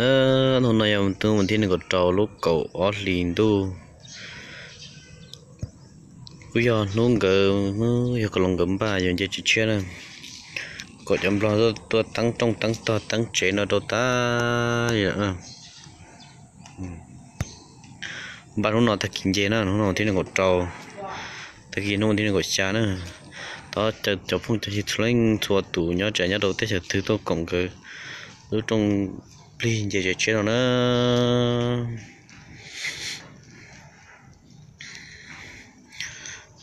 Hnub no yog hnub vas thib nees nkaum rau lub kaum ob hlis ntuj, kuj yog hnub nkawd, yog Kaus Loos nkawd npaj yuav nce tsev tshiab na, kom cov nplog tuaj teeb rooj teeb tog teeb tsev no rau tag li. Npaj hnub no tag kis nce na, hnub no vas thib nees nkaum rau, tag kis hnub vas thib nees nkaum xya na. Thov caw cov phooj cov ywg txhua leej txhua tus nyob tsev nyob rau teb chaws twg tuaj koom nkawd lub rooj plig nce tsev tshiab no na.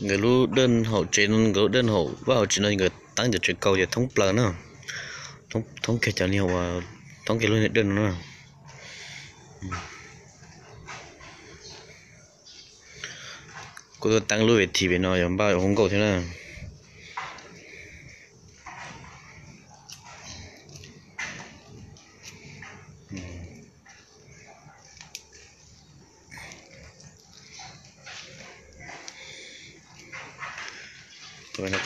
Nkawd lub dej haum tsev no, nkawd lub dej haum vaj haum tsev no nkawd teeb cov tsev kaus ces thoob plaws na, thoob kiag cov li uas thoob kiag lub niag dej no na. Kuj tuaj teeb lub ves thim pem no yog npaj ua hauv nkauj thiab na. Qhov no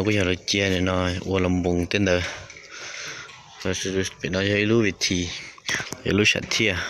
kuj yog lawv cia no ua los npoos tej ntawd. Pem no yog ib lub ves thim, yog lub sam thiaj.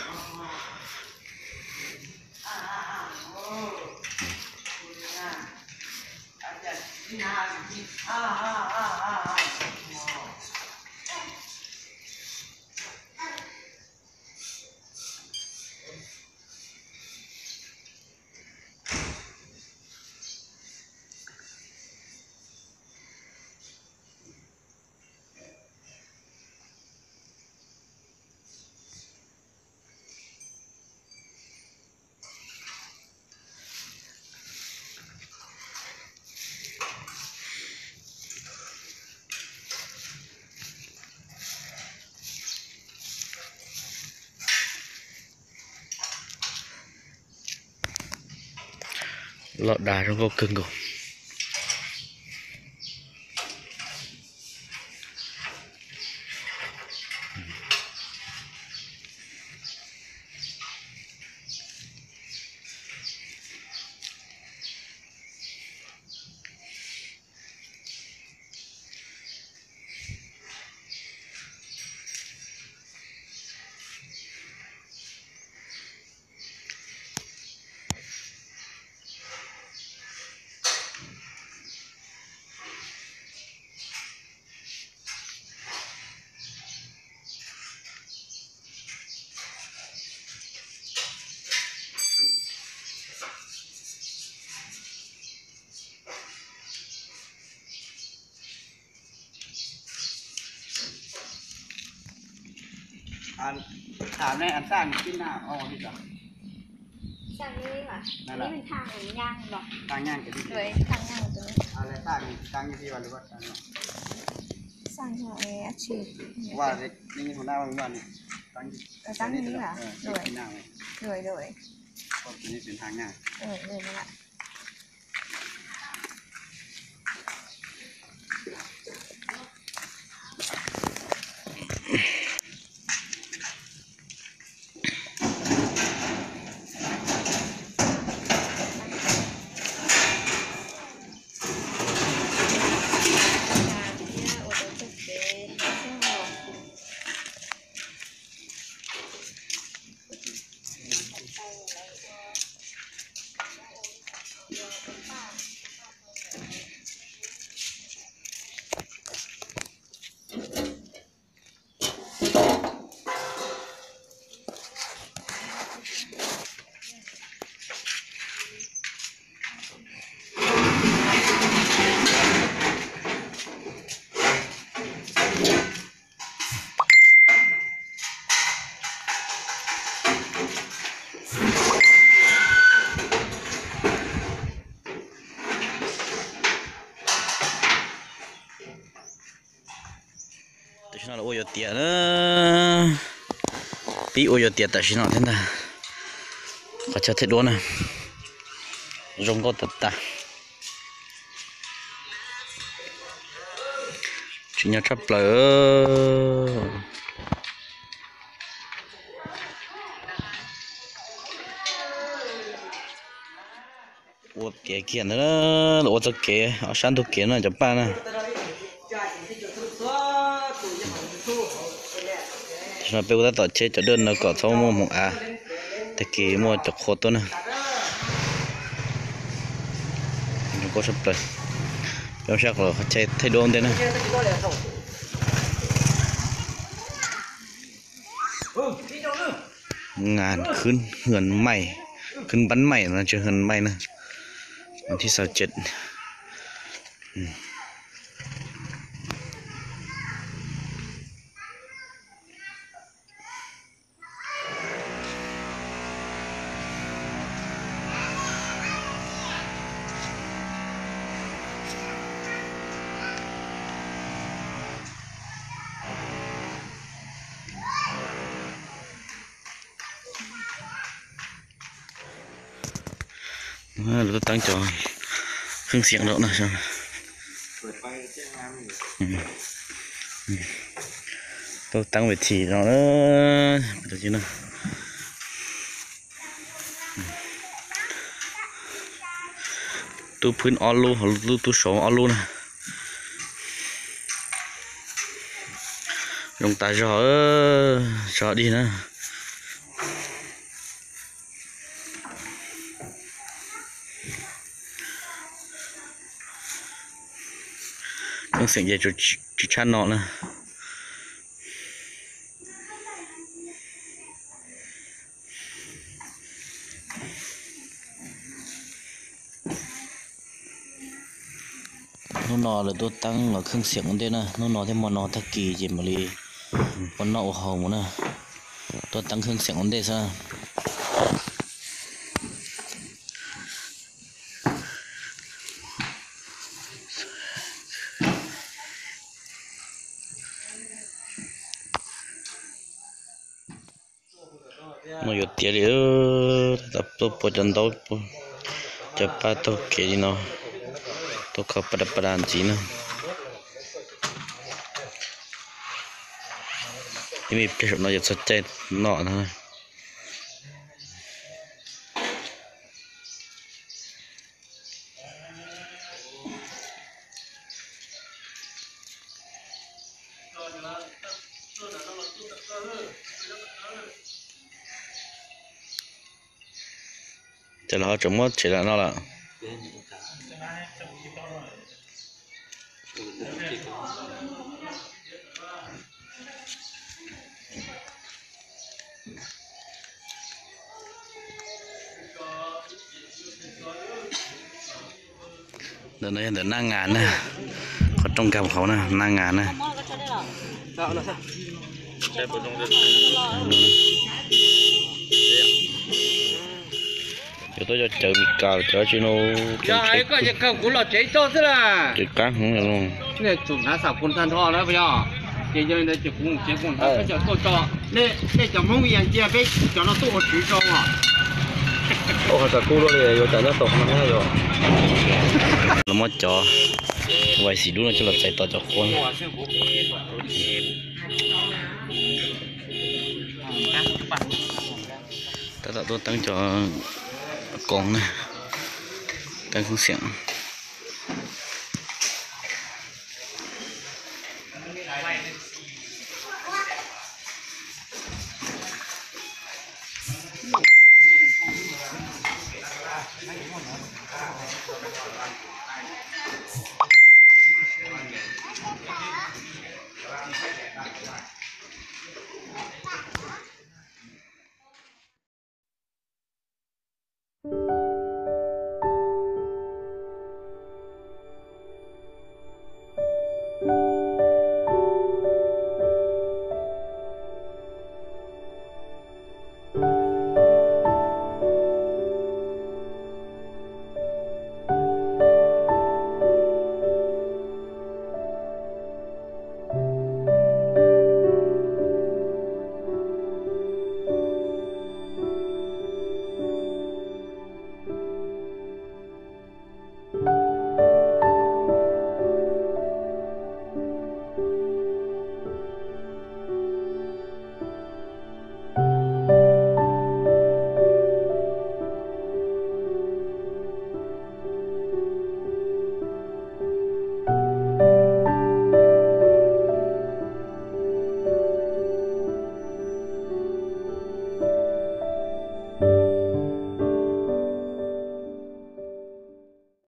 Los dag zoo nkauj kawg nkaus. Thang ne, thang ne, thang nhang, cái gì? Thang nhang, cái gì? Thang nhang, cái gì? Thang nhang, cái gì? Qua đây, đi hôm nay, hôm qua này. Thang nhang, cái gì? Thang nhang, cái gì? Rồi, rồi. Qua đây, thang nhang. Ừ, ừ, đúng ạ. Tam sim no lawv ua yuav tiav na, pib ua yuav tiav tam sim no thiab ntag. Qhov chaw thiaj duab na, zoo nkauj tas tas, tsim nyog tshaj plaws. Ua tiav kiag ntawd, los ua txoj kev ob sab ntug kev no cov paj na. Tam No peb kuj tab tom cheb cov dawj no kom txhob muaj hmoov av, tag kis muaj cov qhua tuaj na. Zoo nkauj tshaj plaws. Peb sab qhov chaw thaij duab ua ntej na. Ngàn khuyến, ngàn may, khuyến bánh mì no chứ ngàn may na. Thib sáu chết. Lawv tuaj teeb cov kheej xiam no na. Tuaj teeb ves thim no. Tub phwb ob lub, tub, tub saud ob lub na. Zoo tas zog, zog dig na. Kheej xiam ces tsis tshaj no na. Hnub no lawv tuaj teeb los kheej xiam ua ntej na, hnub no thiab hmo no tag kis ces mam li ua noj ua haus mus na. Tuaj teeb kheej xiam ua ntej xwb. No yuav tiav li, tuaj pua cov ntaub, cov paj taug kev li no, tuaj kho pa da pa da ntxiv na. Ib me pliag saum no yuav txog caij noj no. Ces los ho tseem muab tsev lam no lawm. Ntawm no yog ntawm Naj Ngas na, qhov rooj nkag mus hauv na, Naj Ngas na. Yuav tuaj cov cawv Mes Kas cov tsi no, koj ces kawg kuv los tsev tso xwb las. Ces kab hmoov los. Nej tsum hnav xam kuv ntag nrho na puas yog? Ces yog li ntawd ces kuv mus tsev kuv hnav peb cov tuaj tso. Nej cov Hmoob Yas cia peb cov no tuaj ua tswv tso os. Ua xam kuv luaj li yuav cas nyob tau qhov no thiab yog. Los muab cov vais xim dub no coj los txais tos cov qhua. Tab tom tuaj teeb cov koov na, teeb kheej xiam.